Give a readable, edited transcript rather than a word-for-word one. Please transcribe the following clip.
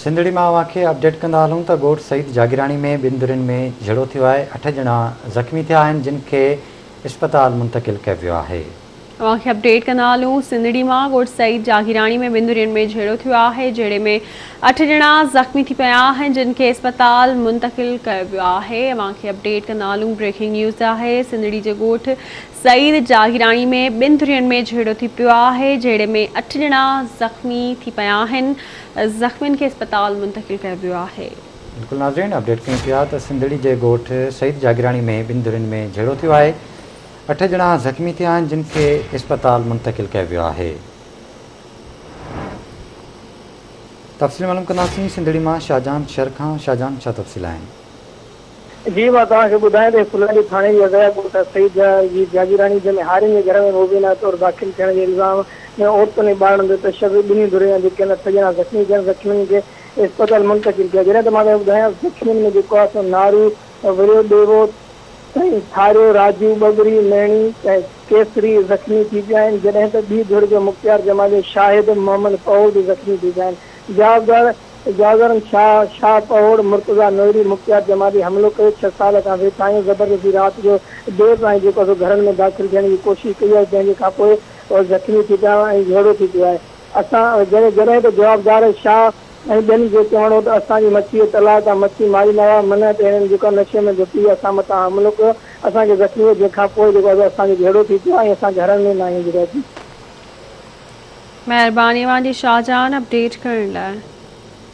سنڌڙي مان اوهان کي اپڊيٽ ڪندا هلون ته ڳوٺ سعيد جاگيراڻي ۾ ٻن ڌرين ۾ جهيڙو ٿيو آهي، اٺ ڄڻا زخمي ٿيا آهن جن کي اسپتال منتقل ڪيو ويو آهي. اوهان کي اپڊيٽ ڪندا هلون سنڌڙي مان ڳوٺ سعيد جاگيراڻي ۾ ٻن ڌرين ۾ جهيڙو ٿيو آهي، جهيڙي ۾ اٺ ڄڻا زخمي ٿي پيا آهن جن کي اسپتال منتقل ڪيو ويو آهي. اوهان کي اپڊيٽ ڪندا هلون بريڪنگ نيوز آهي سنڌڙي جي ڳوٺ سعيد جاگيراڻي ۾ ٻن ڌرين ۾ جهيڙو ٿي پيو آهي، جهيڙي ۾ اٺ ڄڻا زخمي ٿي پيا آهن، زخمين کي اسپتال منتقل ڪيو ويو آهي. بلڪل ناظرين اپڊيٽ ڪيون پيا ته سنڌڙي جي ڳوٺ سعيد جاگيراڻي ۾ ٻن ڌرين ۾ جهيڙو ٿيو آهي، اٺ ڄڻا زخمي ٿيا آهن جن کي اسپتال منتقل ڪيو ويو آهي. تفصيل معلوم ڪنداسين سنڌڙي مان شاهجهان شھر کان، شاهجهان ڇا تفصيل آهن؟ جي مان توهان کي ٻڌايان ته ڦلهڏي ٿاڻي جي اڳيان ڳوٺ سعيد جي جاگيراڻي جنهن ۾ هارين جي گهر ۾ مبينا طور داخل ٿيڻ جي الزام ۾ عورتن ۽ ٻارڙن تي تشدد ٻنهي ڌرين جا جيڪي آهن اٺ ڄڻا زخمي ٿيا زخمين کي اسپتال منتقل ڪيا جڏهن ته مان توهان کي ٻڌايان زخمين ۾ جيڪو آهي سو نارو وريو ڏيوو ۽ ٿاريو راجو ٻٻري ميڻي ۽ ڪيسري زخمي ٿي پيا آهن جڏهن ته ٻي ڌر جو مختيار جمالي شاهد محمد پهوڙ به زخمي ٿي پيا آهن جوابدار جاگرن شاهه، شاهه پهوڙ، مرتضيٰ نوئري، مختيار جمالي حملو ڪيو، ڇهه سال کان ويٺا آهيون، زبردستي رات جو دير تائين جيڪو سو گهرن ۾ داخل ٿيڻ جي ڪوشش ڪئي آهي، جنهن جي کانپوء اهي زخمي ٿي پيا ۽ جهيڙو ٿي پيو آهي. اسان جڏهن جڏهن ته جوابدار شاهه ۽ ٻين جو چوڻ هو ته اسان جي مڇي جي تلاء تان مڇي ماريندا هئا، منع تي هنن جيڪو نشي ۾ ڌتي اسان مٿان حملو ڪيو، اسان کي زخمي ڪيو، جنهن کانپوء جيڪو سو اسان جو جهيڙو ٿي پيو آهي ۽ اسان گهرن ۾ ناهيون جيڪو اچي. مهرباني اوهان جي شاهجهان اپڊيٽ ڪرڻ لاء.